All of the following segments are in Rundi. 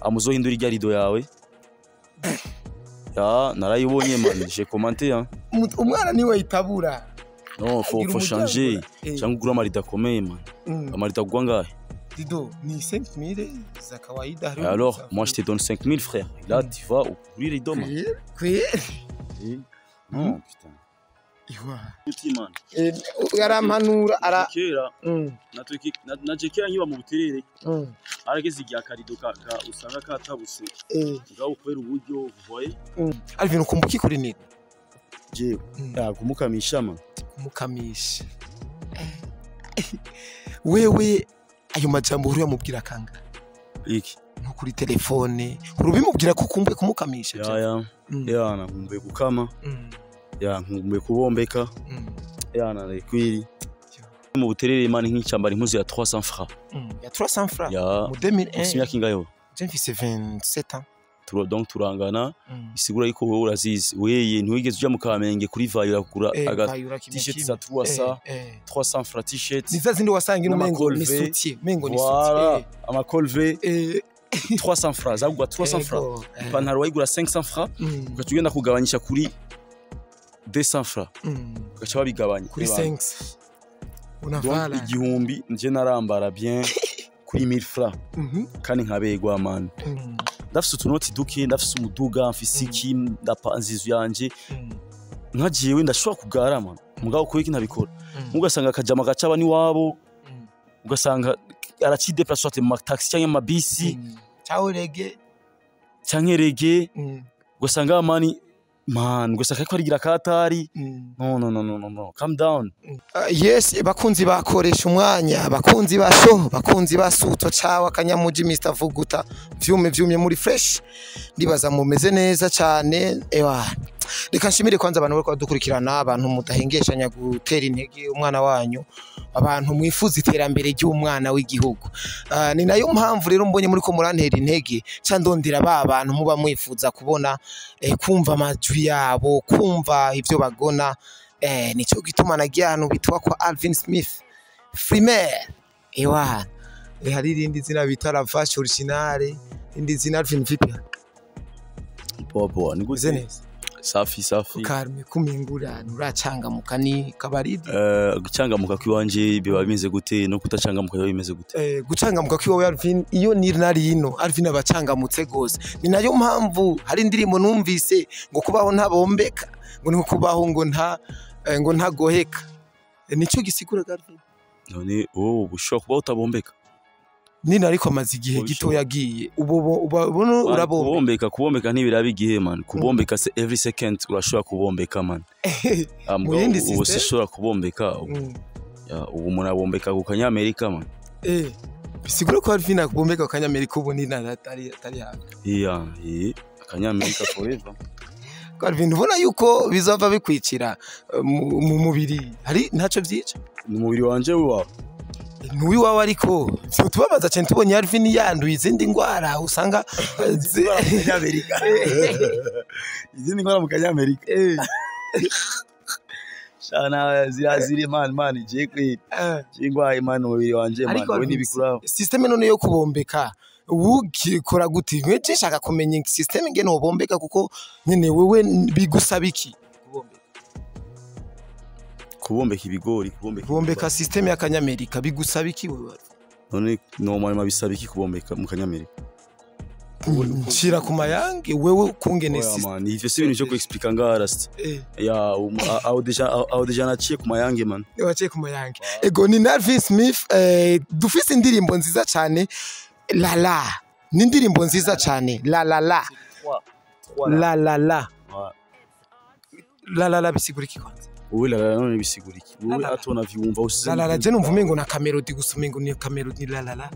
Amuzohindura irya rido yawe ya narayibonye man, j'ai commenté hein. Umwana niwe yitabura. Non, faut Agira faut changer. umuryango, eh. Cyangwa ugura amarido akomeye man. Amarido agwa ngahe? Rido ni 5000 za kawaida. Et alors moi je te donne 5000 frère, là tu vas ugura rido man. Kweli? Eh, non putain. Iwa. Uti man. Yarampanura ara Kera natwe naje kera nkiba mu Buterere, arageze igihe akarido usanga katabuse, ngaho kubera uburyo, vous voyez. Alvin, ukumbuka iki kuri nini? Jewe kumukamisha man. Kumukamisha. Wewe ayo majambo uri yamubwira kanga? Iki? Nko kuri telefone urubimubwira ko ukumbuye kumukamisha? Ya. Ya, nkumbuye gukama. Ya, nkumbuye kubombeka. Ya, narekwiri mu Buterere man, nk'icyambara impuzu ya 300 francs. Ya 300 francs? Ya. Mu ufite 2001? Imyaka ingahe? Je mfise 27 ans. Donc turangana, isigura yuko wowe urazizi weye ntiwigeze uja mu Kamenge kuri Vayo kugura aga Vayura kimwe t-shirt kimwe. za 300, 300 francs t-shirt. Ni za zindi wasanga ino umengo ni N'amakolve. soutien, umengo ni Voilà, soutien. amacol V 300 francs zagugwa 300 francs. Ego. Ipantaro wayigura 500 francs, ugaca ugenda kugabanyisha kuri 200 francs, ugaca babigabanya. Kuri Eba. 5 Donc, unavala. 1000 nje narambara bien kuri 1000 francs kandi nkabegwa man. Ndafise utunoti duke, ndafise umuduga, mfise iki, ndapanze inzu yanje. Nka jewe ndashobora kugara man, mugabo kubera iki ntabikora? Ugasanga akajama gacaba niwabo, ugasanga aracideplace soit mu taxi cyangwa mu mabisi. Ciao reggae. Canke reggae. Ugasanga mani man, ugasanga ariko arigira katari. No, no, no, no, no, no, calm down. Yes, bakunzi bakoresha umwanya, bakunzi ba show, bakunzi ba suto cawa kanyamuji, Mr Vuguta vyume vyumye muri fresh, ndibaza mumeze neza cyane. Ewa, reka nshimire kwanza abantu bariko badukurikirana, abantu mudahengeshanya gutera intege umwana wanyu, abantu mwifuza iterambere ry'umwana w'igihugu. Ni nayo mpamvu rero mbonye muri ko murantera intege ca ndondera ba bantu muba mwifuza kubona, kumva amajwi yabo, kumva ivyo bagona. Nico gituma nagiye ahantu bitwa kwa Alvin Smith Frimaire. Ewa, hari irindi zina bita La Vache Originale, irindi zina. Alvin, vipi? Poa poa, ni uze gute? Neza. Safi safi. Karme kumingura nturacangamuka, ni kabaridi. Gucangamuka kw'iwanje biba bimeze gute no kutacangamuka biba bimeze gute? Gucangamuka kwiwawe Alvin, iyo ni nari ino Alvin abacangamutse gose. Ni nayo mpamvu hari indirimbo numvise ngo kubaho ntabombeka ngo ni kubaho ngo nta ngo ntagoheka. Nico gisigura Alvin. None wowe ushobora kuba utabombeka? Nina ariko amaze igihe gito yagiye ubu urabomba. Kubombeka ntibiraba igihe man, kubombeka se every second urashobora kubombeka man. Ah, Mu mugabo yindi ubu system? sishobora kubombeka ubu. Ya, ubu umuntu abombeka ku Kanyamerika man. Bisigura ko Alvin akubombeka ku Kanyamerika ubu nina atari hafi. Iya, akanyamerika forever. Ko Alvin ubona yuko bizova bikwicira mu mubiri, hari ntaco vyica? Ni umubiri wanje wawe. Ntuwi wawe, ariko tubabaza cyane tubonye Alvin yanduye izindi ndwara usanga Kanyamerika, izindi ndwara mu Kanyamerika shana zirazire man, man je kwe je ngwaye man, umubiri wanje man. Ariko Wowe Alvin, ntibikuraho. Système none yo kubombeka ukikora gute? Mwe nshaka kumenya système ngene wobombeka, kuko nyene wewe bigusaba iki kubombeka? Kubombeka ibigori, kubombeka Kubombeka système y'akanyamerika bigusaba iki wewe? None normalement bisaba iki kubombeka mu Kanyamerika? Nshira ku mayange wewe kungene Oya système. man, ivyo si ibintu vyo kuexplica ngaha rasta. Ya, aho déjà naciye ku mayange man. Waciye ku mayange. Ego, ni Alvin Smith, dufise indirimbo nziza cyane la la, ni indirimbo nziza cyane la la la la la la la la la. Bisigura iki kwanza? Wowe la la la none bisigura iki wowe? La la la. Atona vyumva usize. La la la, je numva umengo na kamelody gusa, umengo ni kamelody la la la.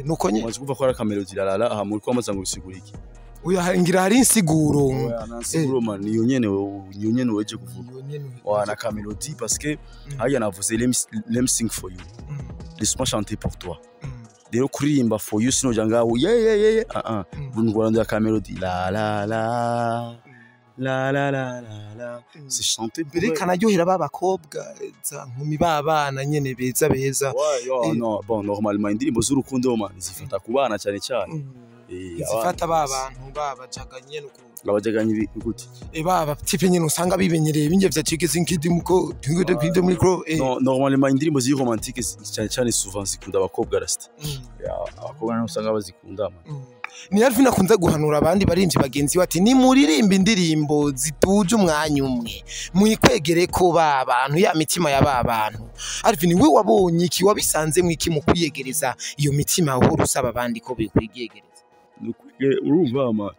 Nuko nye. Umaze kuva ko ari akamelody la la la, aha muri ko amaze ngo bisigura iki? Oya, ngira hari insiguro. Oya, nta nsiguro man, niyo nyene niyo nyene weje kuvuga. Iyo nyene. Wa na kamelody parce que hariya navuze let me sing for you, laisse-moi chanter pour toi. Rero kuririmba for you sinoja ngaho yeah yeah yeah yeah, ah ah. Ngorandira kamelody la la la la la la la la, c'est chanter pour Mbere elle. Kanaryohera ba bakobwa za nkumi b'abana nyene beza beza. Ouais, yo, non, bon, normalement indirimbo z'urukundo man zifata ku bana cyane cyane. Zifata ba bantu babajaganye no Abajaganye gute? Baba type nyene usanga bibenyereye binge vya chike sinkidi muko ngide kwinde muri kro. No, normalement indirimbo ziri romantique cyane cyane souvent zikunda abakobwa, rasta. Abakobwa nabo usanga bazikunda, man. Ni Alvin akunze guhanura abandi barimvyi bagenzi we ati nimuririmba indirimbo zituje umwanya umwe, mwikwegere ko ba bantu ya mitima ya ba bantu. Alvin, we wabonye iki, wabisanze mwiki mu kwiyegereza iyo mitima uhora usaba abandi ko bikwiyegereza? Urumva, man,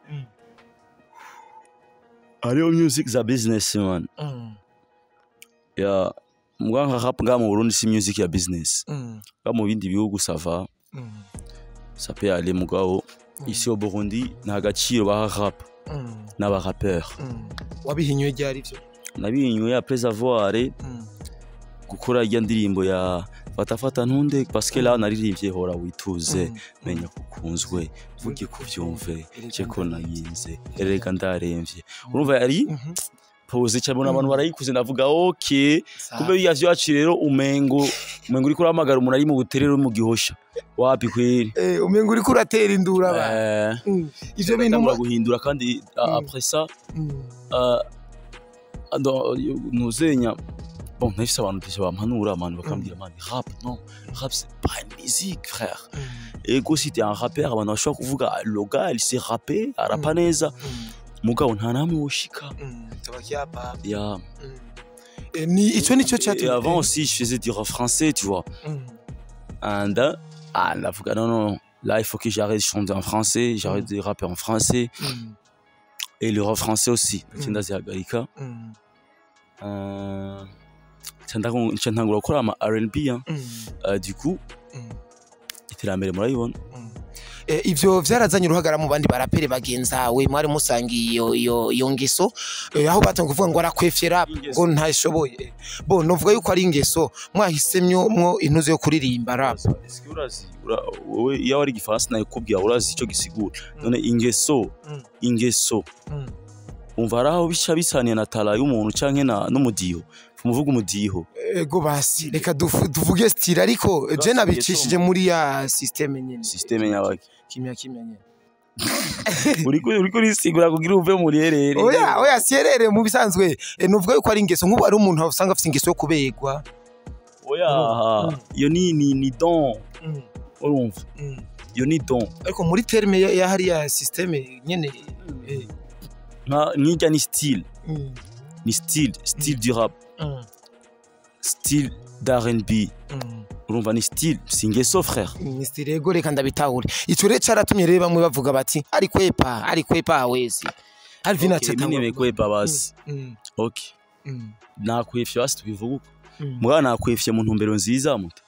hariho music za business, man. Ya mbwa nka rap nga mu Burundi si music ya business. Nga mu bindi bihugu ça va, ça peut aller, mugabo ici au Burundi nta gaciro baha rap n'aba rappeur. Wabihinyuye ryari ivyo? Nabihinyuye après avoir gukora irya ndirimbo ya fata fata ntunde, parce que là naririmbye hora wituze, menya kukunzwe, vuge kuvyumve, je ko nayinze, erega ndaremvye. Urumva yari pose cyabona abantu barayikuze, ndavuga okay, kumbe biya vyacu rero umengo uriko urahamagara umuntu ari mu buterere mu gihosha, wapi kweri. Umengo uriko uratera indura ba. Ivyo bintu Ndamura guhindura kandi après ça nuzenya bon nahise abantu déjà bampanura, man, bakambwira: man, rap, non, rap c'est pas une musique, frère. Ego si t'es un rappeur, abantu bashobora kuvuga le gars il sait rapper, arapa neza, mugabo nta namwe woshika. Tabakiapa. Ya. Ni ico nico Et cyatumye avant aussi je faisais du rap français, tu vois. And ah, ndavuga non, non, là il faut que j'arrête de chanter en français, j'arrête de rapper en français et le rap français aussi ndazihagarika. Nca ntangura gukora ama R&B, hein. Du coup iterambere murayibona. Ivyo vyarazanye uruhagara mu bandi barapere bagenzawe mwari musangiye iyo ngeso, aho batangiye kuvuga ngo arakwefye rap, Ingeso. ngo ntashoboye. Bo novuga yuko ari ingeso mwahisemyo mwo intuzo yo kuririmba rap. Est-ce que urazi wowe iyo ari igifaransa nayikubwira, urazi icyo gisigura none ingeso? Ingeso, umva hari aho bica bisaniye na tara y'umuntu canke na n'umudiho, umuvuga umudiho. Ego basi reka tuvuge style, ariko je nabicishije muri ya système nyene. Système nyabaki? Kimya kimya nyene. Uriko urisigura kugira uve muri erere. Oya, sierere mu bisanzwe, nuvuga yuko ari ingeso, nk'ubu ari umuntu usanga afite ingeso yo kubegwa. Oya, iyo ni don, urumva, iyo ni don. Ariko muri terme ya hariya système nyene. Nka nk'irya ni style, ni style du rap, style d'R&B. Urumva ni style, si ingeso, frère. Ni style, ego reka ndabitahure. Ico rero caratumye rero bamwe bavuga bati ari kwepa, ari kwepa hawezi Alvin. Okay, Aca mimi nimekwepa basi. Okay, nakwefye basi, tubivuga uko. Mugabo nakwefye mu ntumbero nziza muto.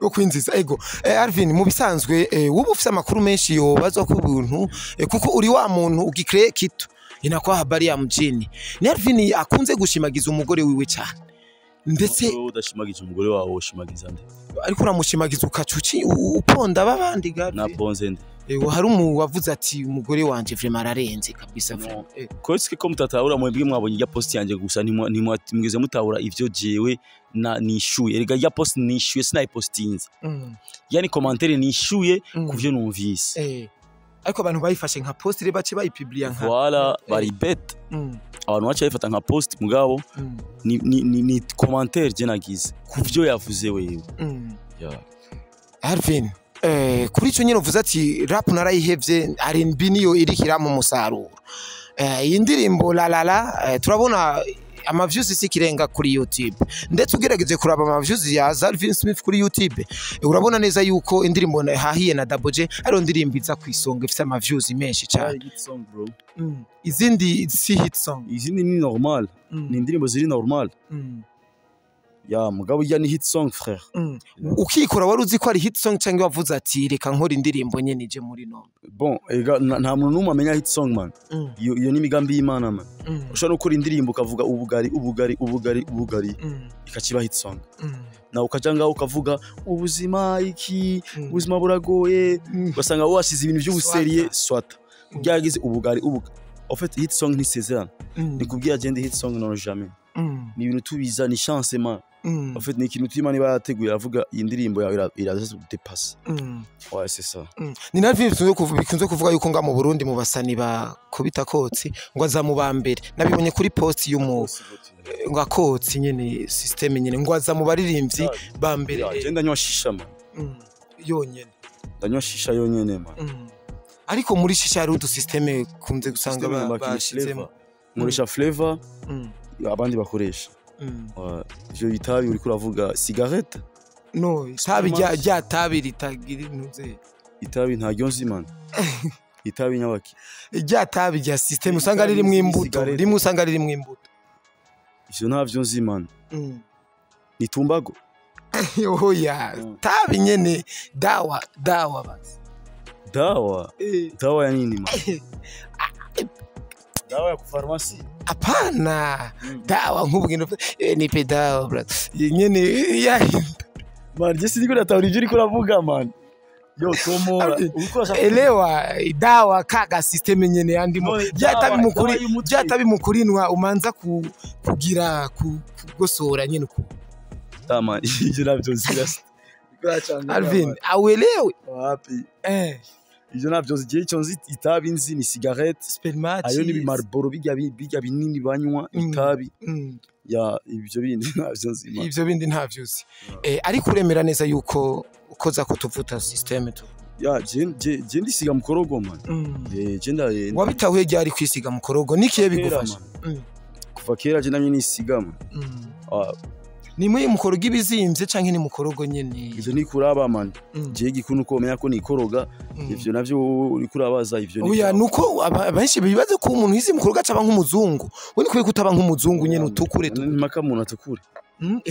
Yo kwinjiza, ego. Alvin, mu bisanzwe wowe ufise amakuru menshi yobazwa ku buntu, kuko uri wa muntu ugicree kitu inakuwa habari ya mjini. Ni Alvin akunze gushimagiza umugore wiwe cyane ndetse Wowe udashimagije umugore wawe ushimagiza nde? Ariko uramushimagiza ukacuci uponda babandi gavi. Naponze nde? Hari umu wavuze ati umugore wanje vraiment ararenze kabisa No. vraiment. Ko sike ko mutatahura mwebwe, mwabonye irya post yanjye gusa, ntimwigeze mutahura ivyo jewe na nishuye. Erega irya post nishuye sinayipostinze, yani commentaire nishuye kuvyo numvise. Ariko abantu bayifashe nka post rero bace bayipublia nka Voilà, bari bête. Abantu baca bayifata nka post, mugabo ni commentaire je nagize kuvyo yavuze wewe. Yeah. Alvin, kuri ico nyene uvuze ati rap narayihevye, R&B niyo iriko irampa umusaruro. Iyi ndirimbo la la la, turabona ama views si kirenga kuri YouTube, ndetse ugerageje kuraba ama views ya Alvin Smith kuri YouTube, urabona neza yuko indirimbo hahiye na Double J ariyo ndirimbo iza ku isonga ifite ama views menshi cyane. Hit song, bro. Izindi si hit song? Izindi ni normal, ni indirimbo ziri normal. Ya mugabo irya ni hit song, frère. Ukikora wari uzi ko ari hit song cyangwa wavuze ati reka nkora indirimbo nyene ije muri nombe? Bon, ega nta muntu n'umwe amenya hit song, man. Iyo ni imigambi y'Imana, man. Ushobora no gukora indirimbo ukavuga ubugari, ubugari, ubugari, ubugari, ikakiba hit song. Nawe ukaja ngaho ukavuga ubuzima iki, ubuzima buragoye, ugasanga wasize ibintu by'ubuseriye swata byageze ubugari ubuga. En fait hit song ntisezerana. Nikubwira agende hit song, non, jamais. Ni ibintu tubiza, ni chance, man. En fait ni ikintu Imana iba yateguye, aravuga iyi ndirimbo yawe iraza dépasser. Ouais, c'est ça. Ni navyo bikunze kuvuga yuko nga mu Burundi mu basani ba kubita kotsi ngo aza mu bambere. Nabibonye kuri post y'umu ngo akotsi nyene, system nyene, ngo aza mu baririmbyi ba mbere. Je ndanywa shisha, man. Yonyene? Ndanywa shisha yonyene, man. Ariko muri shisha hari udu système kunze gusanga bashizemo. Nkoresha flavor abandi bakoresha. Ivyo bitabi uriko uravuga, cigarette? No, itabi rya tabi ritagira intuze. Itabi ntaryo nzi, man. Itabi nyabaki? Rya tabi rya système usanga ririmwo imbuto, rimwe usanga ririmwo imbuto. Ivyo ntavyo nzi, man. Ni tumbago? Oya, tabi nyene, dawa dawa basi. Dawa? Dawa ya nini, man? Dawa ya kufarmasi? Hapana, dawa nk'ubwino, nipe dawa, bro, nyene ya. Man, je siniko natahura ivyo uriko uravuga, man. Yo, tomora. Elewa, dawa kaga system nyene yandimo. Byatabi mukuri, byatabi mukurinwa umanza kugira kugosora nyene uko. Tama, ivyo navyo nzira. Alvin, awelewe. Wapi? Ivyo navyo nzi, icyo nzi itabi nzi ni cigarette. Spermati. Ayo ni Marlboro, bijya binini banywa itabi. Ya, ivyo bindi navyo nzi. Ivyo bindi ntavyo uzi. Ariko uremera neza yuko ukoza kutuvuta system tu. Ya, je ndisiga mukorogo, man. Je nda Wabitahuye ryari kwisiga mukorogo? Nikiye bigufasha? Kuva kera je namye nisiga, man. Ni muri mukorogo ibizimvye canke ni mukorogo nyene? Ivyo ni kuraba, man. Je gikunu uko umenya ko nikoroga, ivyo navyo uri kurabaza ivyo ni. Oya, nuko abenshi bibaze ko umuntu yize mukorogo acaba nk'umuzungu. We ni kuye kutaba nk'umuzungu nyene utukure? Mpaka umuntu atukure.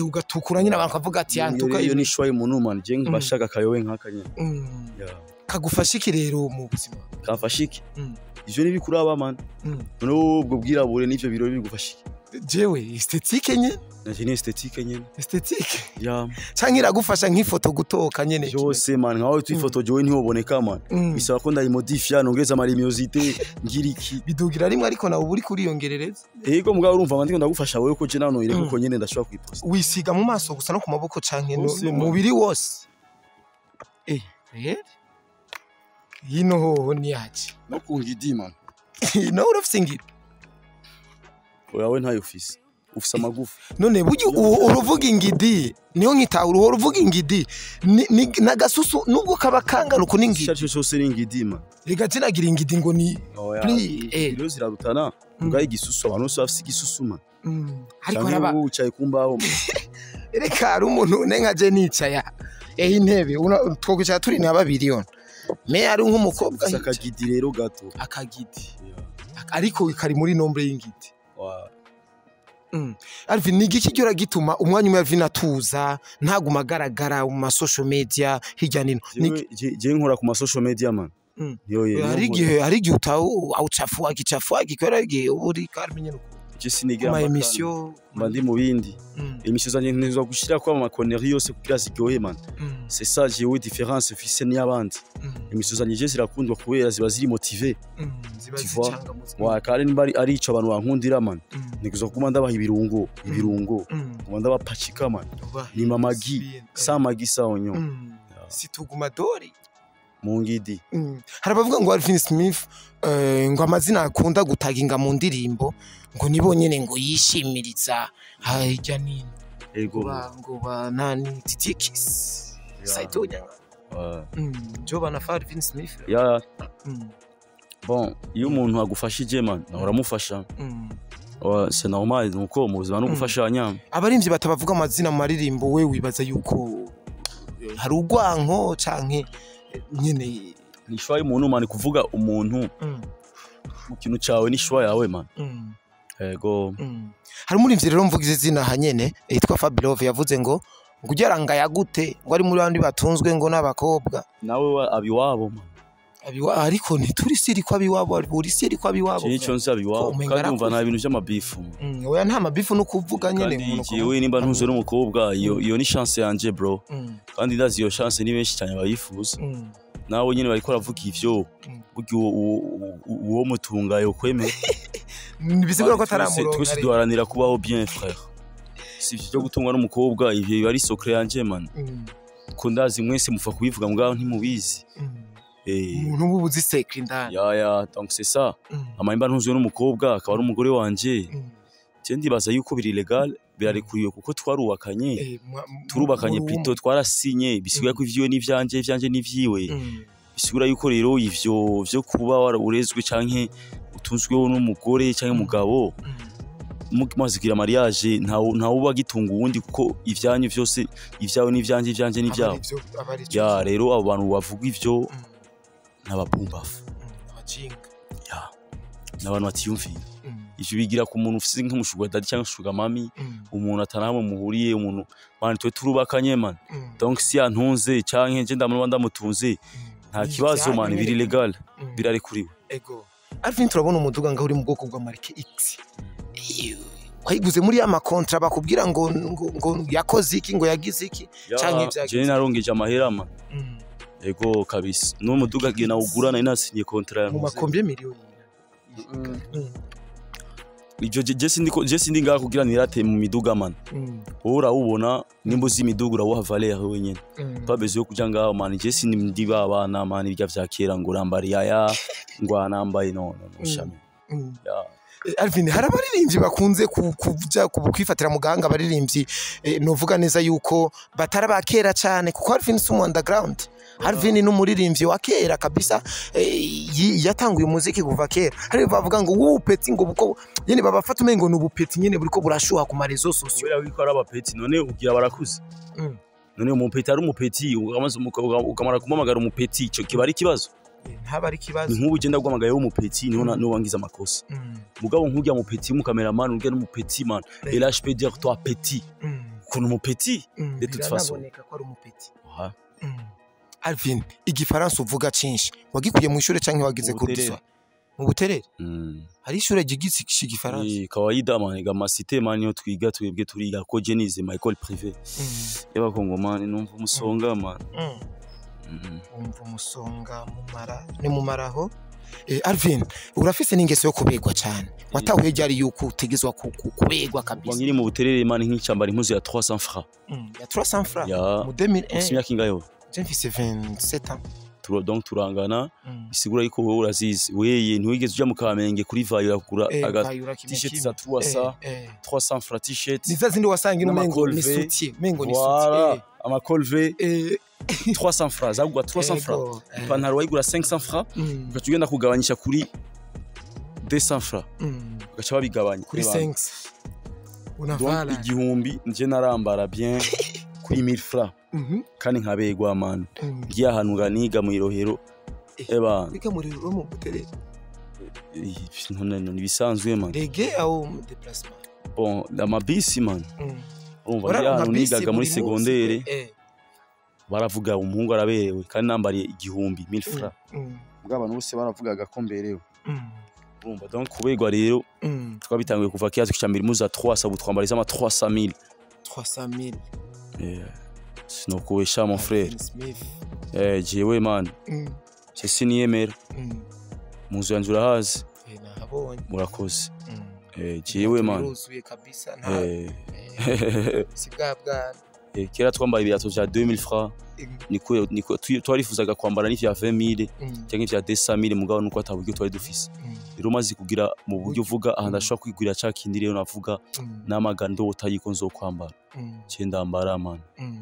Ugatukura nyine abantu kavuga ati yantuka. Iyo ni shwa y'umuntu, man. Je mbashaka kayowe nkaka nyene. Kagufasha iki rero mu buzima? Kafasha iki? Ivyo ni bikuraba, man. None ubwo bwirabure n'ivyo birori bigufasha iki? Jewe esthétique nyene. Naje ni esthétique nyene. Esthétique. Ya. Canke iragufasha nk'ifoto gutoka nyene? Byose, man. Nkawe twifoto jewe ntiwoboneka, man. Bisaba ko ndayimodifia, nongeza ama luminosité, ngira iki. Bidugira rimwe, ariko nawe uri kuriyongerereza. Yego, mugabo urumva ndiko ndagufasha wewe ko je nano ireko ko nyene ndashobora kuyiposta. Wisiga mu maso gusa no ku maboko canke no mubiri wose? Yino hoho ni yaje. No ku ngidi, man. No, urafise ingidi? Oya, we ntayo ufise. Ufise amagufa. None burya uruvuga ingidi niyo nkita uruho uruvuga ingidi n'agasusu nubwo kaba kangana uko n'ingidi. Icyo cyose ni ingidi, man. Rega zinagira ingidi ngo ni rero zirarutana ubwaye igisusu, abantu bose bafise igisusu, man. Ariko haraba wicaye ku mbaho. Reka, hari umuntu ne nka je nicaya intebe twokwicara turi na babiri yona me ari nk'umukobwa. Akagidi rero gato. Akagidi ariko kari muri nombre y'ingidi. Alvin, ni igiki gihora gituma umwanya umwe Alvin atuza, ntaguma agaragara mu ma social media hirya nino? Je nkora ku ma social media, man. Hari igihe utawu auchafua kichafua gikora, igihe uri calme nyene? Je sinigira ma émission. Mba ndi mu bindi. Émission zanje ntizwa gushira kwa ama conneries yose kugira ziryohe, man. C'est ça jewe différence mfise n'iyabandi. Émission zanje je zirakundwa kubera ziba ziri motivé. Ziba zicanga. Wa kandi nimba ari ico abantu bankundira, man, nikuza kuguma ndabaha ibirungo ibirungo, kuguma ndabapachika, man. Ni mamagi sa magi sa onyo. Situguma dori. Mu ngidi. Hari abavuga ngo Alvin Smith ngo amazina akunda gutaginga mu ndirimbo ngo nibo nyene ngo yishimiriza hirya nino. Ego. Ngo ba nani, Titikis Saitonya, jo bana fa Alvin Smith. Ya. Bon, iyo umuntu agufashije, man, nawe uramufasha. C'est normal, nuko mu buzima no gufashanya. Abarimvyi batabavuga amazina mu maririmbo, we wibaza yuko hari urwanko canke nyene? Ni choix y'umuntu, man. Kuvuga umuntu mu kintu cawe ni choix yawe, man. Ego. Hari umurivyi rero mvuga izina hanyene yitwa Fabilove yavuze ngo kugira ngo yagute ngo ari muri bandi batunzwe ngo n'abakobwa. Nawe abiwabo, man. Abiwa, ariko ntituri siri ko abiwabo, uri siri ko abiwabo. Cyo nzi abiwabo kandi umva nta bintu by'amabifu. Oya, nta mabifu no kuvuga nyene. Umuntu jewe nimba ntuze n'umukobwa, iyo ni chance yanje, bro. Kandi ndazi iyo chance ni benshi cyane bayifuza. Nawe nyene bariko baravuga ivyo buryo uwo mutunga yo kwemera. Bisigura ko ataramuronka. Twese duharanira kubaho bien, frère. Si ivyo byo gutungwa n'umukobwa, ivyo biba ari secret yanje, man. Ko ndazi mwese mufa kubivuga, mugabo ntimubizi. Umuntu uba uzi secret indani. Ya, donc c'est ça. Amahimba ntuzwe n'umukobwa akaba ari umugore wanje. Je ndibaza yuko biri légal, birarekuriwe, kuko twarubakanye. Turubakanye. Muri Plutôt twarasinye, bisigura ko ivyiwe n'ivyanje, ivyanje n'ivyiwe. Bisigura yuko rero ivyo vyo kuba warurezwe canke utunzweho n'umugore canke umugabo, mumaze kugira mariage, ntawe uba agitunga uwundi, kuko ivyanyu vyose, ivyawe n'ivyanje, ivyanje n'ivyawe. Aba ari ivyo. Ya, rero abo bantu bavuga ivyo n'abapumbafu. Abajinga. Ya, n'abantu batiyumvira. Ivyo bigira ku muntu ufise nk'umu sugar daddy cyangwa sugar mummy, umuntu atanahamwe muhuriye, umuntu, man, twe turubakanye, man. Donc si yantunze canke nje ndamuba ndamutunze, nta Ni kibazo, ivyanyu man, nyene. biri légal, birarekuriwe. Ego. Alvin, turabona umuduga ngaho uri mu bwoko bwa Mark X. Iyo, wayiguze muri ya ma contrat bakubwira ngo yakoze iki, ngo yagize iki, canke vyagize? Je narongeje amahera, man. Ego kabisa, n'uwo muduga gihe nawugura nari nasinye contrat. Mu makombye miliyoni? Ivyo je sindi ngaha kugira nirate mu miduga, man. Wowe urawubona, nimba uzi imiduga urawuha valeur wenyene. Pas besoin yo kuja ngaho, man. Je sindi ndi ba bana, man, ibya vya kera ngo urambara aya, ngo anambaye, no, no, no, jamais. Ya. Alvin, hari abaririmbyi bakunze kuja kwifatira mu gahanga, abaririmbyi novuga neza yuko batari aba kera cyane, kuko Alvin si umu underground. Alvin ni umuririmbyi wa kera kabisa, yatanguye umuziki kuva kera. Hari bavuga ngo ubu petit, ngo buko nyene babafata umengo ni ubu petit nyene buriko burashuha ku ma réseaux sociaux. Kubera yuko ari aba petit, none ugira barakuze? None umu petit ari umu petit, ukamara kumamagara umu petit, ico kiba ari ikibazo? Ntaba ari Ni ikibazo. nk'ubu ugenda guhamagaye w'umu petit, niho niho wangiza amakosa. Mugabo nk'urya mu petit w'umu cameraman, urya n'umu petit, man, et là je peux dire toi petit, ukuntu umu petit, de toute façon. Biranaboneka ko ari umu petit. Aha. Alvin, igifaransa uvuga cinshi wagikuye mu ishure canke wagize Mu cours Buterere. du soir mu Buterere? Hari ishure ryigisha igifaransa? Ni kawaida, man, ga ma cité, man, niyo twiga twebwe, turiga ko je nize ma école privée y'abakongomani, numva umusonga, man. Wumva umusonga mumara ni mumaraho. Alvin, urafise n'ingeso yo kubegwa cyane. Watahuye ryari yuko utegezwa kubegwa Kuva kabisa? nkiri mu Buterere, man, nk'icyambara impuzu ya 300 francs. Ya 300 francs? Ya. Mu Ufise 2001? imyaka ingahe? Je mfise 27 ans. Donc turangana. Bisigura yuko wowe urazizi, weye ntiwigeze uja mu Kamenge kuri Vayo kugura aga Kayura kimwe t-shirt kimwe. za 300, 300 francs t-shirt. Ni za zindi wasanga ino mengo ni N'amakolve. soutien, mengo ni Voilà, soutien. ama col V 300 francs, zagugwa 300 francs. Ipantaro wayigura 500 francs, ugaca ugenda kugabanyisha kuri 200 francs, ugaca babigabanya Kuri Eba. 5 Donc unavala. 1000, nje narambara bien kuri 1000 francs, kandi nkaberwa, man. Ngiye ahantu nganiga mu Irohero, eba. Wiga muri ro mu Buterere? None ni ibisanzwe, man. Rege aho mu déplacement? Bon, amabisi, man. Urumva, ngiye Wararonka ahantu bisi nigaga muri buri munsi? secondaire, baravuga umuhungu araberewe, kandi nambariye 1000, 1000 francs. Ubwo abantu bose baravugaga ko mberewe. Urumva, donc kuberwa rero twabitanguye kuva kera, tukicambira impuzu za 300, ubu twambara iz'ama 300 000. 300 000. Sinokubesha, mon frère. Alvin Smith. Jewe, man, je siniyemera. Mu nzu yanje urahazi. Nahabonye. Murakoze. Jewe, man. Biruzuye kabisa, nta si bwa bwana. Kera twambaye ibirato vya 2000 francs. Niko twarifuzaga kwambara n'ivya 20 000 cyangwa ivya 200 000, mugabo nuko ata buryo twari dufise. Rero maze kugira mu buryo uvuga aha ndashobora kwigurira ca kindi, rero navuga namaga ndota yuko nzokwambara, ce ndambara, man.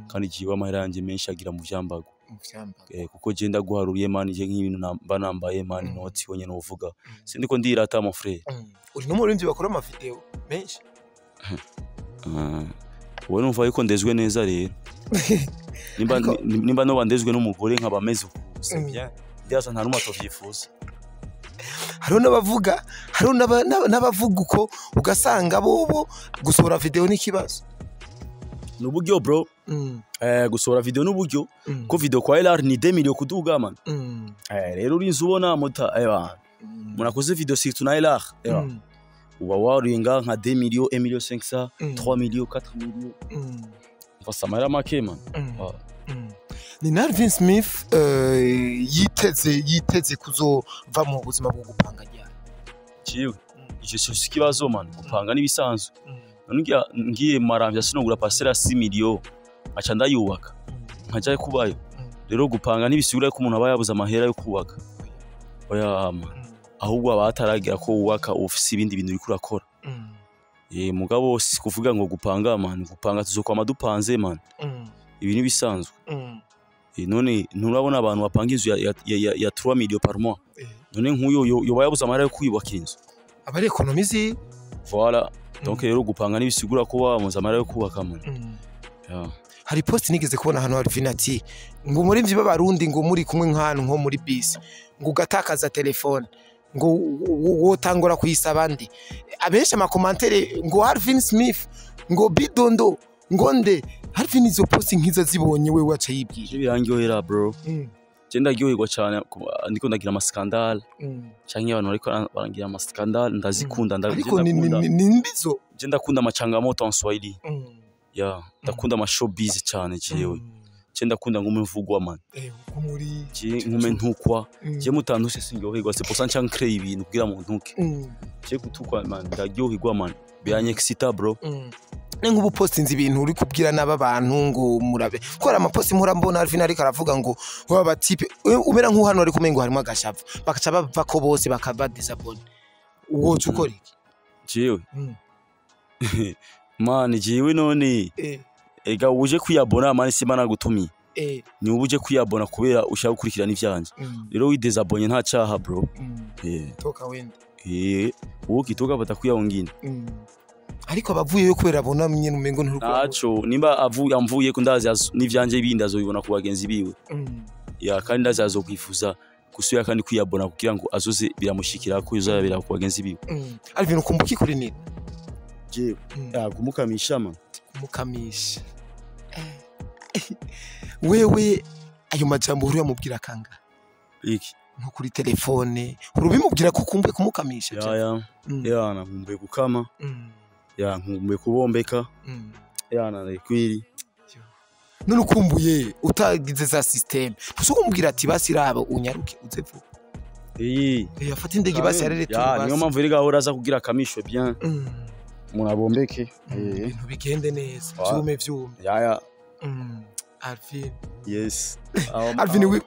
Kandi jiwe amahera yanje menshi agira mu vyambago. Mu vyambarwa. Kuko je ndaguharuriye, man, je nk'ibintu mba nambaye, man, noti wonyene uvuga, sindiko ndirata, mon frère. Uri n'umuririmbyi bakora ama vidéo menshi. Wowe numva yuko ndezwe neza rero, nimba nimba noba ndezwe n'umugore nkaba meze uku, c'est bien, ndibaza nta n'umwe atovyifuza. Hariho n'abavuga, hariho n'abavuga uko, ugasanga bobo gusohora vidéo n'ikibazo. Ni uburyo, bro. Gusohora vidéo n'uburyo, ko vidéo kwa LR ni 2 millions kuduga, man. Rero urinze ubona mota umuntu akoze vidéo, surtout na LR, uba warenga nka 2 millions, 1 million 500, 3 millions, 4 millions. Mfasa amahera make, man. Ah. Ni Alvin Smith yiteze kuzova mu buzima bwo gupanga ryari? Jewe ivyo si ikibazo, man, gupanga n'ibisanzwe. None ngiye Maramvya sinogura parcelle ya 6 millions nkaca ndayubaka nkaja kubayo. Rero gupanga ntibisigura ko umuntu aba yabuze amahera yo kubaka, oya man. Ahubwo aba ataragira ko wubaka ufise ibindi bintu uriko urakora. Mugabo si kuvuga ngo gupanga man, gupanga tuzokwama dupanze man, ibi ni bisanzwe. None nturabona abantu bapanga inzu ya 3 millions par mois? None nk'uyo yoba yabuze amahera yo kwiyubakira inzu? Aba ari économie. Voilà, donc rero gupanga ntibisigura ko wabuze amahera yo kubaka man. Yeah. Hari post nigeze kubona ahantu Alvin ati ngo muri b'abarundi ngo muri kumwe nk'ahantu nko muri bisi, ngo ugatakaza telefone, ngo wotangura kuyisaba ndi abenshi ama commentaires ngo Alvin Smith, ngo bidondo, ngo nde. Alvin, izo post nkiza zibonye we waca yibwira? Je birangyohera bro. Je ndaryoherwa cyane ndiko ndagira ama scandale canke abantu bariko barangira ama scandale, ndazikunda. Ariko ndakunda. Ni mbizo. Je ndakunda amachangamoto en Swahili. Yeah, ndakunda ama showbiz cyane jewe. Je ndakunda ngume mvugwa man. Uko muri Je nkume ntukwa. Je mutandushe sinryoherwa, c'est pour ça nca ncrée ibintu kugira ngo ntuke. Je gutukwa man, ndaryoherwa man, biranyexcita bro. Ni nk'ubu postinze ibintu uri kubwira n'aba bantu ngo murabe ko hari ama posts mpora mbona Alvin ariko aravuga ngo baba ba type umera nk'uhano ariko umengo harimo agashavu, bakaca bava ko bose bakaba désabonner, woca ukora iki? Jewe man, jewe none ega uje kwiyabona man, simba nagutumiye. Ni uje kwiyabona kubera ushaka gukurikirana ivyanje. Rero widésabonné nta caha bro. Toka wende. Wowe ukitoka batakuya wengine. Ariko abavuyeyo kubera abona nyene umengo nturiko. Ntaco, nimba avuye amvuye ko ndazi n'ivyanje bindi azobibona ku bagenzi biwe. Ya, kandi ndazi azokwifuza gusubira kandi kwiyabona kugira ngo azoze biramushikira ko yuzabira ku bagenzi biwe. Alvin, ukumbuka kuri nini? Jewe ya kumukamisha man. Kumukamisha. Wewe ayo majambo uri yamubwira kanga? Iki? Nko kuri telefone urubimubwira ko ukumbuye kumukamisha? Ya. Ya, nkumbuye gukama. Ya, nkumbuye kubombeka. Ya, na kwiri. None ukumbuye utagize za système, gusa ukumubwira ati basi raba unyaruke uze vuba. Afata indege basi yarere. Ya, niyo mpamvu erega ahora aza kugira akamisho bien, umuntu abombeke. Ibintu bigende neza, vyume vyume. Ya. Alvin. Yes. Alvin we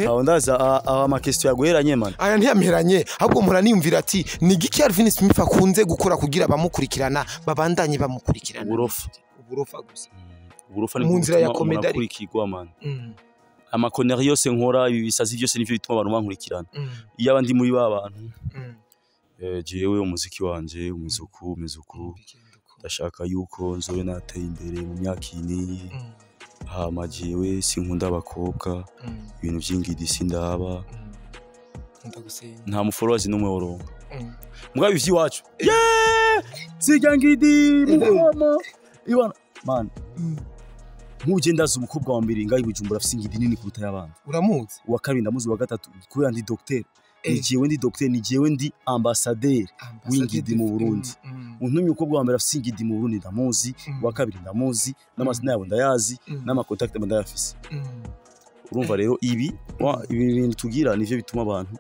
Aho ndaza aho ama question yaguheranye man. Aya ntiyameranye, ahubwo mpora niyumvira ati ni giki Alvin Smith akunze gukora kugira abamukurikirana babandanye bamukurikirana? Uburofa. Uburofa gusa? Uburofa ni Mu nzira ya butuma comedy umuntu ariko. akurikirwa man. Ama conneries yose nkora, ibi bisazi byose nivyo bituma abantu bankurikirana. Iyo abandi muri ba bantu jewe umuziki wanje umizuku umizuku, ndashaka yuko nzobe nateye imbere mu myaka iyi. Hama jewe sinkunda abakobwa, ibintu vy'ingidi sindaba. Ndagusenga. Nta mu followers n'umwe woronka. Mugabo ivy'iwacu, yeah, sirya ngidi mukama iwana man. Nk'uje ndazi umukobwa wa mbere ngaho i Bujumbura afise ingidi nini kuruta y'abandi. Uramuzi? Uwa kabiri ndamuzi, uwa gatatu, kubera ndi docteur. Ni jewe ndi docteur, ni jewe ndi ambassadeur w'ingidi mu Burundi. Untumye umukobwa wa mbere afise ingidi mu Burundi ndamuzi, uwa kabiri ndamuzi, n'amazina yabo ndayazi, n'ama contact ndayafise. Urumva rero ibi ibi bintu tugira nivyo bituma abantu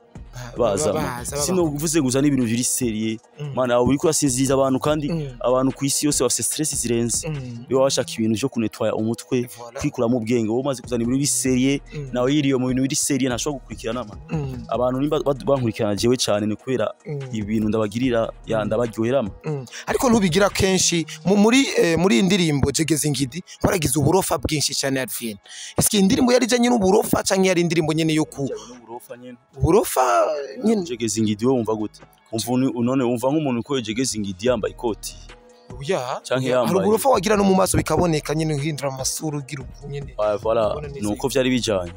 baza. Baza. Sino uvuze gusa n'ibintu biri sérieux mana, aho uriko urasinziriza abantu kandi abantu ku isi yose bafise stress zirenze. Iyo baba bashaka ibintu vyo kunetwaya umutwe, kwikuramo ubwenge, wowe umaze kuzana ibintu biri sérieux, nawe yiriwe mu bintu biri sérieux ntashobora gukurikirana man. Abantu nimba bankurikirana jewe cyane ni kubera ibintu ndabagirira, ya, ndabaryohera man. Ariko ntubigira kenshi muri iyi ndirimbo Jegeze Ingidi waragize uburofa bwinshi cyane Alvin. Eske iyi ndirimbo yari ijanye n'uburofa canke yari indirimbo nyene yo ku Uburofa nyene. Uburofa nyene. Jegeze ingidi, wowe wumva gute? Wumva none wumva nk'umuntu uko jegeze ingidi yambaye ikoti Oya. canke Hari yambaye uburofa wagira no mu maso bikaboneka nyene, uhindura amasura ugira uku nyene. Ah, voilà. Ubona neza. Nuko vyari bijanye.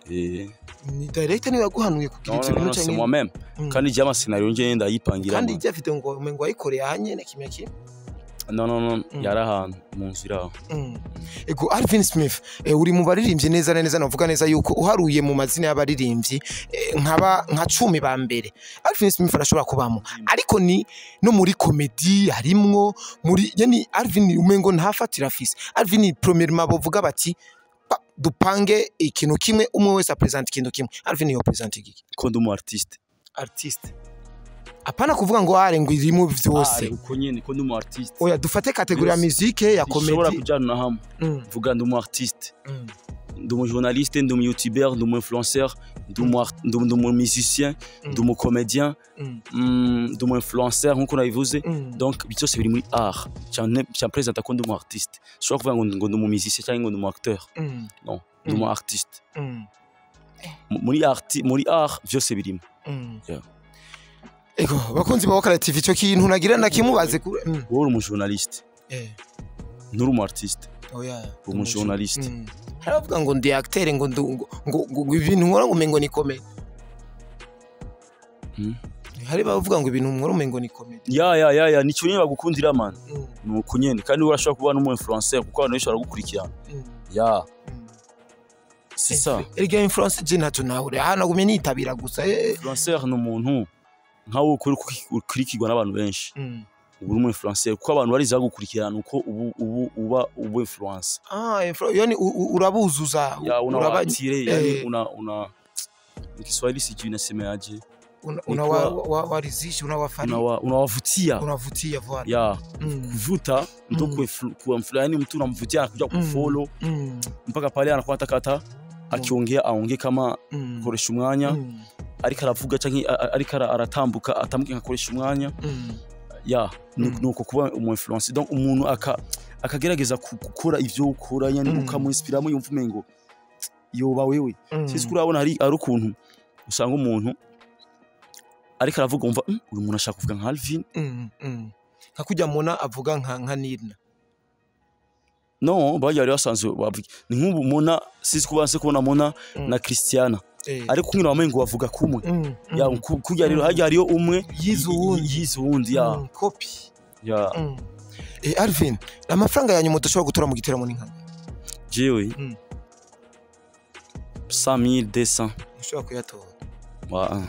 Ni director niwe yaguhanuye kugira Non, ivyo non, bintu non, c'est canke moi-même. Kandi je ama scénario nje ndayipangira. Kandi Man. ijya afite ngo umengo wayikoreye aha nyene kimwe kimwe. Non, non, non, yari ahantu mu nzu iri aho. Ego Alvin Smith, uri mu baririmbyi neza na neza, navuga neza yuko uharuye mu mazina y'abaririmbyi nkaba nka 10 ba mbere, Alvin Smith arashobora kubamo, ariko ni no muri comedy harimwo muri yani Alvin umengo ntafatira afise. Alvin, premièrement bovuga bati dupange ikintu kimwe, umwe wese apresente ikintu kimwe, Alvin yo presente iki? Ko ndi umu artiste. Artiste. Apana kuvuga ngo are ngo irimo vyose. Uko nyene ko ndi umu artiste. Oya, dufate catégorie ya musique, ya Ishobora comédie. kujana na hamwe. Vuga ndi umu artiste, ndi umu journaliste, ndi umu youtubeur, ndi umu influenceur, ndi umu musicien, ndi umu comédien, ndi umu influenceur nkuko nabivuze. Donc byose biri muri art cyane, cyampresenta ko ndi umu artiste. Ushobora kuvuga ngo ndi umu musicien cyangwa ngo ndi umu acteur. Non, ndi umu artiste. Muri art, muri art byose birimo. Yeah. Ego, bakunzi ba Wakala TV, ico kintu nagira nakimubaze kuri. Wowe uri umu journaliste, nturi umu artiste. Oya. Uri umu journaliste. Hari abavuga ngo ndi acteur, ngo ngo ibintu nkora ngo umengo ni comedy. Hari bavuga ngo ibintu nkora umengo ni comedy. Ya, nicyo nyine bagukundira, man. Ni uko nyene, kandi urashobora kuba n'umu influencer kuko abantu benshi baragukurikirana. Ya, c'est ça. Erega influence je ntacyo nahure aha, nagumye nitabira gusa. Influencer ni umuntu nkawe ukuri ukurikirwa n'abantu benshi. Ubu uri umu influencer kuko abantu bariza bagukurikirana, uko ubu uba ubu influence. Ah, yani urabuzuza. Ya, unawaatire yani. Una Kiswahili sijui inasemeaje. Una warizisha, unawafariji. Unawavutia. Unavutia, voilà. Ya, kuvuta ndo kuinfluence, yani mtu unamvutia anakuja kufollow mpaka pale anakuwa anataka hata akiongea aongee kama koresha umwanya, ariko aravuga canke ariko aratambuka atambuke nkakoresha umwanya. Ya, nuko kuba umu influencer, donc umuntu akagerageza gukora ivyo ukora, yani ukamuinspiramo yumva umengo yoba wewe. Sisi kurabona hari ukuntu usanga umuntu ariko aravuga umva: Uyu muntu ashaka kuvuga nka Alvin." Nka kujya muna avuga nka Nirna. No, bajya bari basanzwe bavuga, ni nk'ubu Mona, sisi kubanse kubona Mona na Christiana, ariko kumwe bamengo bavuga kumwe. Ya, kurya rero hajya hariyo umwe yize uwundi. Yize uwundi, ya. Copy. Ya. Alvin, amafaranga yanyu mudashobora gutora mu giteramo ni nka Jewe 100 000, 200. Mushobora kuyatora? Wa.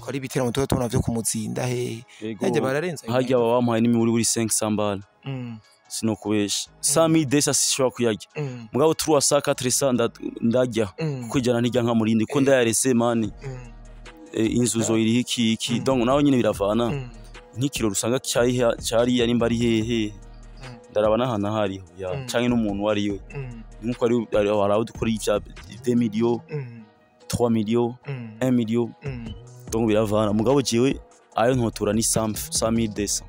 Ko ari ibiteramo tuba tubona vyo kumutsinda he? Yego. Hajya bararenza. Hajya baba bamuhaye n'imiburi buri 500 balles. Sinokubesha, 100 000, 200 sishobora kuyarya. Mugabo 300, 400 ndarya. Kuko ijana ntirya nka murindi kuko ndayarese, man. Inzu zo iriho iki iki. Donc nawe nyine biravana. Nk'ikiro usanga cyari nimba ari hehe, ndaraba n'ahantu aho ariho, ya. Canke n'umuntu uwo ari we. Nkuko ari hari aho dukora ivya 2 millions, 3 millions, 1 million. Donc biravana, mugabo jewe ayo ntotura ni 100 100 200.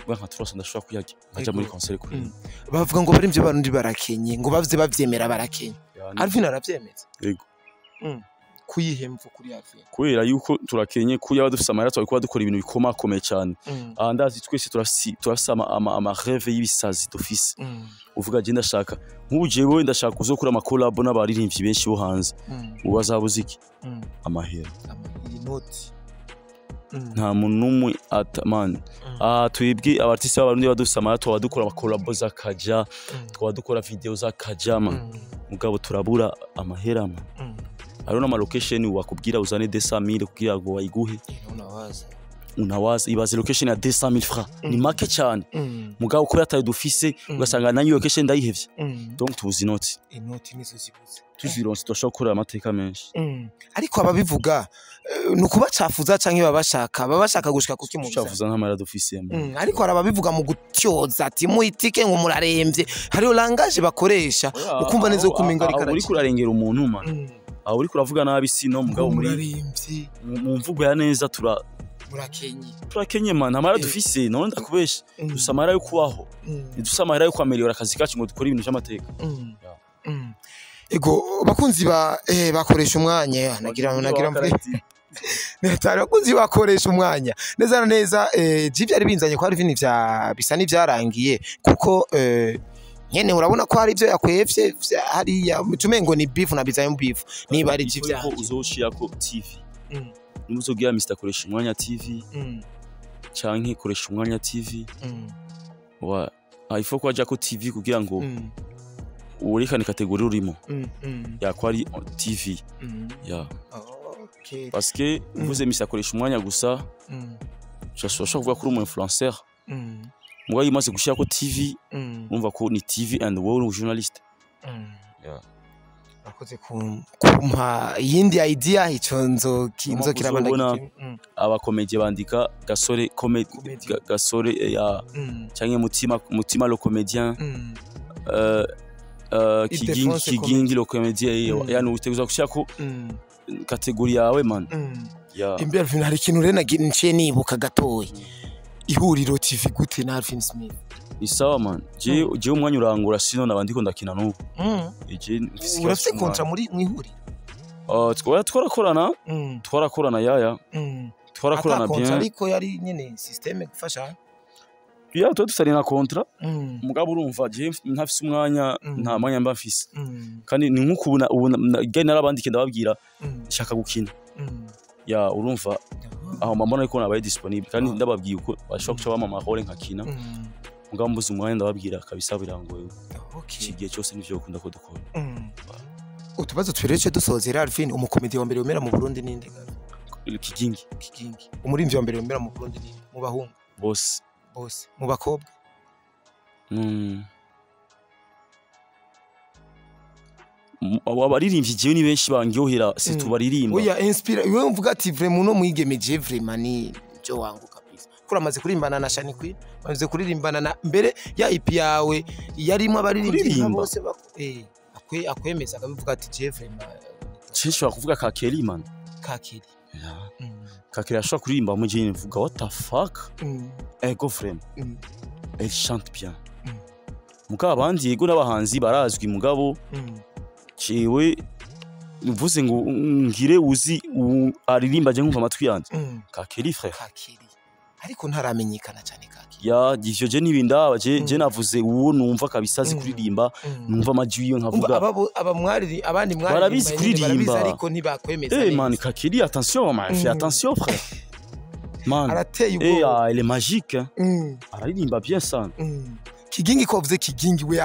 Ubwo nka 300 ndashobora kuyarya nkaja muri concert kuri. Bavuga ngo barimvye barundi barakenye, ngo bavye bavyemera barakenye. Alvin aravyemeza? Yego. Kuyihemvu kuri Alvin? Kubera yuko turakenye, kuya dufise amahera twari kuba dukora ibintu bikomakomeye cyane. Aha ndazi twese turafise ama rêve y'ibisazi dufise. Uvuga je ndashaka nk'ubu, jewe ndashaka kuzokora ama collab n'abaririmbyi benshi bo hanze. Ubu bazabuze iki? Amahera. Iyi noti. Nta muntu n'umwe man. Ah, twebwe aba artiste b'abarundi badufise amahera twaba dukora ama collab z'akaja, twaba dukora video z'akaja, man. Mugabo turabura amahera, man. Hariho n'ama location wakubwira uzane 200 000 kugira ngo bayiguhe. Unawaza. Unawaza, ibaze location ya 200 000 francs ni make cyane. Mugabo kubera atayo dufise, ugasanga nanyo location ndayihevye. Donc tubuze inoti. Inoti nizo zibuze. Tuzironse turashobora gukora amateka menshi. Ariko ababivuga ni ukubacafuza canke baba bashaka gushika kuki mu bisanzwe? Tucafuza nk'amahera dufise, man. Ariko hari ababivuga mu gutyoza ati muitike ngo muraremvye, hariho langage bakoresha ukumva neza ko umengo ariko Aho uriko urarengera umuntu, man. Aho uriko uravuga nabi, sino mugabo muri muraremvye. Mu mvugo ya neza tura Murakenye. Turakenye, man, nta mahera dufise. None ndakubesha? Dufise amahera yo kubaho, ntidufise amahera yo kwameliyora akazi kacu ngo dukore ibintu vy'amateka. Yeah. Ego, bakunzi ba bakoresha umwanya, nagira mvuge Netari, bakunzi bakoresha umwanya neza na neza, je byari binzanye ko hari ibintu vya bisa n'ivyarangiye kuko nyene urabona ko hari ivyo yakwevye hariya tumengo ni beef na bizanye mu beef niba ari ivyo ko vyanje. Uzoshirako TV, nimuzogira Mr Koresha Umwanya TV canke Koresha Umwanya TV, wa il faut ko hajako TV kugira ngo werekane catégorie urimo, ya, ko ari TV, ya. Parce que uvuze Mr Koresha Umwanya gusa, ushobora kuvuga ko uri umu influenceur. Mugabo iyo umaze gushirako TV, urumva ko ni TV and wowe uri journaliste. Yeah. Urakoze kumpa iyindi idea, ico nzokirabana. Uzobona abakomedie bandika Gasore Comedy. Comedy. Gasore ya canke Mutima le comédien, Kigingi. Ildefonse. Kigingi le comédien. Yani utegerezwa gushirako catégorie yawe, man. Ya. Imbe Alvin, hari ikintu rero nagiye nciye nibuka gatoya. Ihuriro TV gute na Alvin Smith? Ni sawa, man. Je umwanya urangura, sino naba ndiko ndakina n'ubu. Je mfise ikibazo Urafite c'umwanya. contrat muri mwihuriro? Twarakorana. Twarakorana, yaya. Twarakorana. Ata contrat, Bien. ariko yari nyene système gufasha. Ya, tuba dufitanye na contrat. Mugabo urumva je ntafise umwanya. Nta mwanya mba mfise. Kandi ni nk'uko ubu gari narabandikiye, ndababwira nshaka gukina. Ya, urumva aho mba mbona yuko nabaye disponible kandi ndababwiye uko bashobora guca bampa amahoro nkakina. Mugabo mbuze umwanya, ndababwira kabisa, birangoye. Iki gihe cyose nivyo bakunda ko dukora. Utubazo tubiri dusozera, Alvin. Umukomedi wa mbere wemera mu Burundi ninde? Kigingi. Kigingi. Umuririmvyi wa mbere wemera mu Burundi ninde mu bahungu? Bose. Bose. Mu bakobwa? Abaririmbyi jewe ni benshi bangyohera, si tubaririmba. Oya, inspire wewe, mvuga ati vraiment uno mwigeme je vraiment ni byo wangu kabisa. Kuri amaze kuririmbana na Shani Queen, amaze kuririmbana na mbere ya EP yawe yarimo abaririmbyi nka Kuririmba? bose akwemeza akabivuga ati je vraiment. Je nshobora kuvuga ka Kelly, man. Kakiri. Yeah. Kakeli ashobora kuririmba mu gihe mvuga what the fuck. Ego, vraiment. Elle chante bien. Mugabo abandi, yego, n'abahanzi barazwi, mugabo jewe mvuze ngo ngire uzi aririmba je nkumva amatwi yanje. Kakeli, frère. Kakiri ariko ntaramenyekana cyane, Kakiri. Ya, ivyo je nibindaba je. Je navuze uwo numva kabisa azi kuririmba, numva amajwi yiwe Umva, nkavuga. Aba mwari abandi mwari Barabizi barabizi, kuririmba. ariko ntibakwemeza Eh neza. man, Kakeli, attention man, fais attention, frère, man. Arateye Eh, ubwoba. ah, elle est magique, hein. Araririmba bien sana. Kigingi, ko wavuze Kigingi we,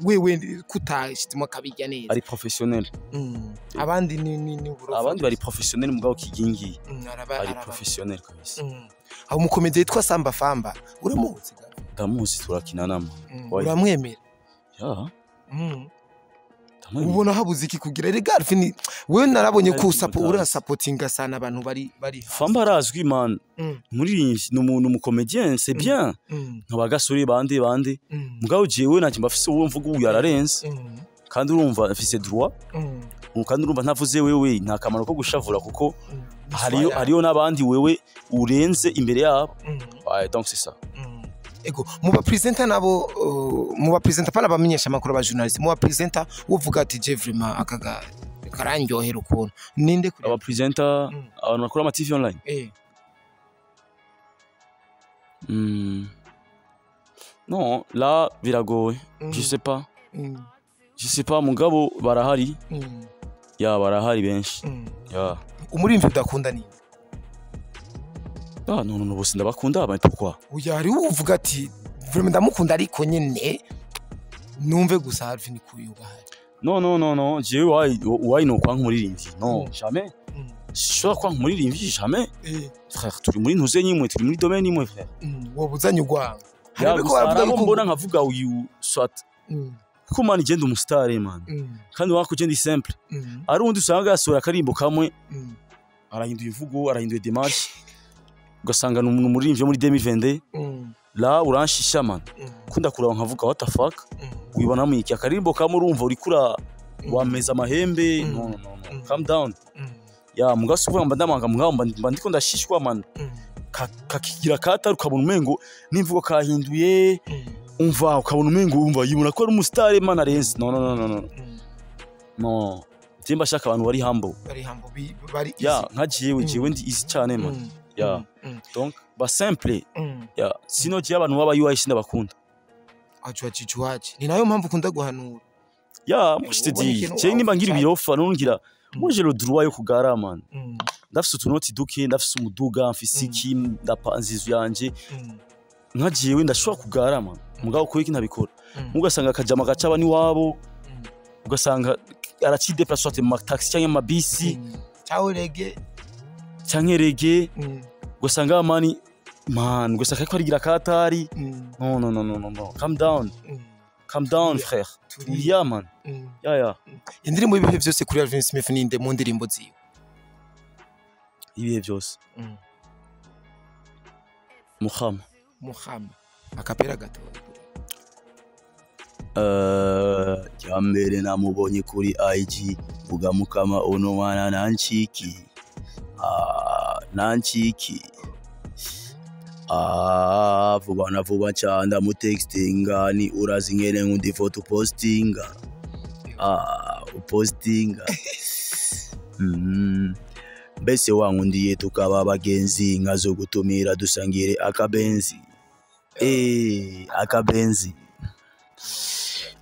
wewe kutashizemo akabirya neza? Ari professionnel. Abandi ni uburofa. Abandi bari professionnel, mugabo Kigingi ari professionnel kabisa. Aho umukomedi yitwa Samba Famba uramuzi ga? Ndamuzi, turakinana, man. Why? Uramwemera? Ya. Ndamwemera. Ubona habuze iki kugira rega Alvin, wewe narabonye ko Ari usapo mutazi. Urasapotinga sana abantu bari hasi. Famba arazwi, man. Umuririmbyi ni umuntu, umucomédien, c'est bien. Nkaba Gasore, bande bande. Mugabo jewe nanje mbafise uwo mvuga uyu ararenze. Kandi urumva mfise droit. Kandi urumva ntavuze wewe, nta kamaro ko gushavura kuko hariyo n'abandi wewe urenze imbere yabo. Ouais, donc c'est ça. Ego, mu ba presenter nabo, mu ba presenter pana bamenyesha amakuru, aba journalist, mu ba presenter uvuga ati je vraiment akaga karandyohera ukuntu, ninde kuri? Aba presenter? Abantu bakora ama TV online? Eh. Non, là biragoye. Je sais pas. Je sais pas, mugabo barahari. Ya, barahari benshi. Ya. Umurimvyi udakunda ni? Ah non non non, bose ndabakunda, mais pourquoi? Oya, hari uvuga ati vraiment ndamukunda ariko nyene numve gusa Alvin kuyubaha. Non non non non, jewe why no kwanga umuririmbyi? Non, jamais. Sinshobora kwanga umuririmbyi, jamais. Frère, turi muri ntuze nyimwe, turi muri domaine imwe, frère. Wobuzanye urwango. Hari Ya, abariko gusa baravuga hari abo yuko mbona nkavuga uyu soit kuko man igenda umustar, man. Kandi wako ugenda simple. Ari undi usanga yasohora akarimbo kamwe, arahinduye imvugo, arahinduye démarche. Ugasanga ni umuririmbyi wo muri 2022. Là uranshisha, man. Kunda kuraba nkavuga what the fuck? Wibona mu iki akarimbo kamwe urumva urikura wameza amahembe. Non non non, calm down. Ya, mugasi uvuga mba ndamanga, mugabo mba ndiko ndashishwa, man. Kakigira katari, ukabona umengo n'imvugo kahinduye. Umva, ukabona umengo umva yibona ko ari umustar, man, arenze. Non non non non non. Je mba shaka abantu bari humble. Bari humble, bari Ya, easy. nka jewe, jewe ndi easy cyane, man. Ya. Donc ba simple. Ya, sino je abantu baba UI sindabakunda. Ajwaji ni nayo mpamvu ukunda guhanura. Ya, moi je te Ubona dis, ikintu je nimba ngira wawuca. ibirofa nungira, moi j'ai le droit yo kugara, man. Ndafise utunoti duke, ndafise umuduga, mfise iki, ndapanze inzu yanje. Nka jewe ndashobora kugara, man. Mugabo kuko iki ntabikora? Ugasanga akajama gacaba niwabo, ugasanga aracideplace soit mu taxi cyangwa mu mabisi. Ciao rege. Canke rege. Ugasanga mani man, ugasanga ariko arigira katari. Non non non non non non, calm down. Calm down, frère. Tulia, man. Ya. Indirimbo y'ibihe byose kuri Alvin Smith ninde mu ndirimbo ziwe? Ibihe byose, Muhama. Muhama, akapera gato. Mbere namubonye kuri IG, vuga mukama uno mwana nanciki. Ah, nanciki. Ah, vuba na vuba nca ndamutextinga, ni urazi ngene nkunda ifoto postinga. Ah, upostinga. Mbese wankundiye tukaba abagenzi, nkazogutumira dusangire akabenzi. Akabenzi.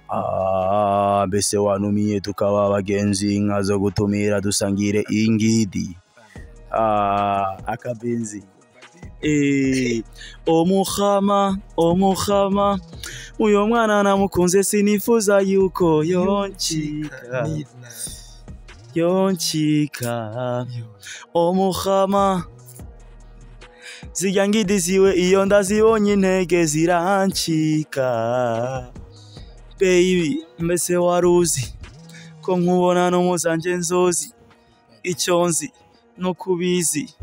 Ah, mbese wanumiye tukaba abagenzi, nkazogutumira dusangire ingidi. Ah, akabenzi. Omuhama, omuhama, uyo mwana namukunze, sinifuza yuko yoncika, yoncika. Omuhama, zirya ngidi ziwe iyo ndazibonye intege zirancika. Baby, mbese waruzi ko nkubona no muzanje nzozi, icyo nzi no kubizi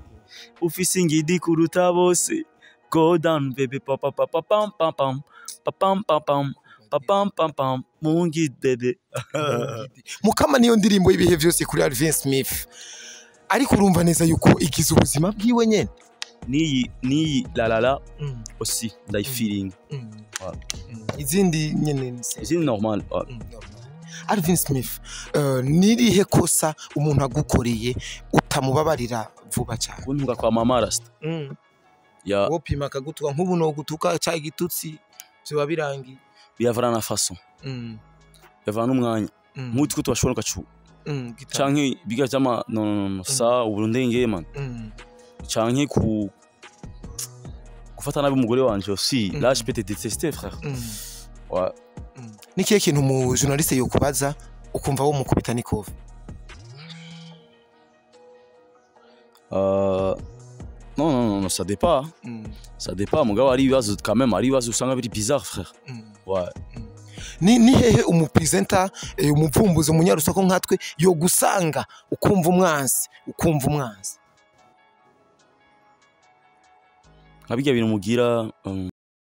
ufise ingidi kuruta bose. Go down, baby, pa pa pa pa pam pam pam pa pam pam pam pa pam pam pam, mungi bebe. Mukama niyo ndirimbo y'ibihe byose kuri Alvin Smith, ariko urumva neza yuko igize ubuzima bwiwe nyene. Niyi la la la aussi ndayifiringa. Ouais. Izindi nyene ni Izindi normal, ouais. Alvin Smith, nirihe kosa umuntu agukoreye utamubabarira vuba cyane? Kuntuka kwa mama, rasta ya. Wopima akagutuka, nk'ubu no gutuka cya igitutsi biba birangiye. Biravana na façon, biravana n'umwanya. Nk'utwo tubashobora ugacu canke biga vyama. No, no, no, ça ubu ndengeye, man. Canke ku gufata nabi umugore wanje aussi. Là, je peux te détester, frère. Ouais. Ni kihe kintu mu journaliste yokubaza ukumva wo mukubita n'ikofi? Non, non, non, ça dépend, hein. Ça dépend, mugabo hari ibibazo quand même, hari ibibazo usanga biri bizarre, frère. Ouais. Ni hehe umupresenter, umuvumbuzi, umunyarusako nkatwe yogusanga ukumva umwansi, ukumva umwansi? Nka birya bintu mugira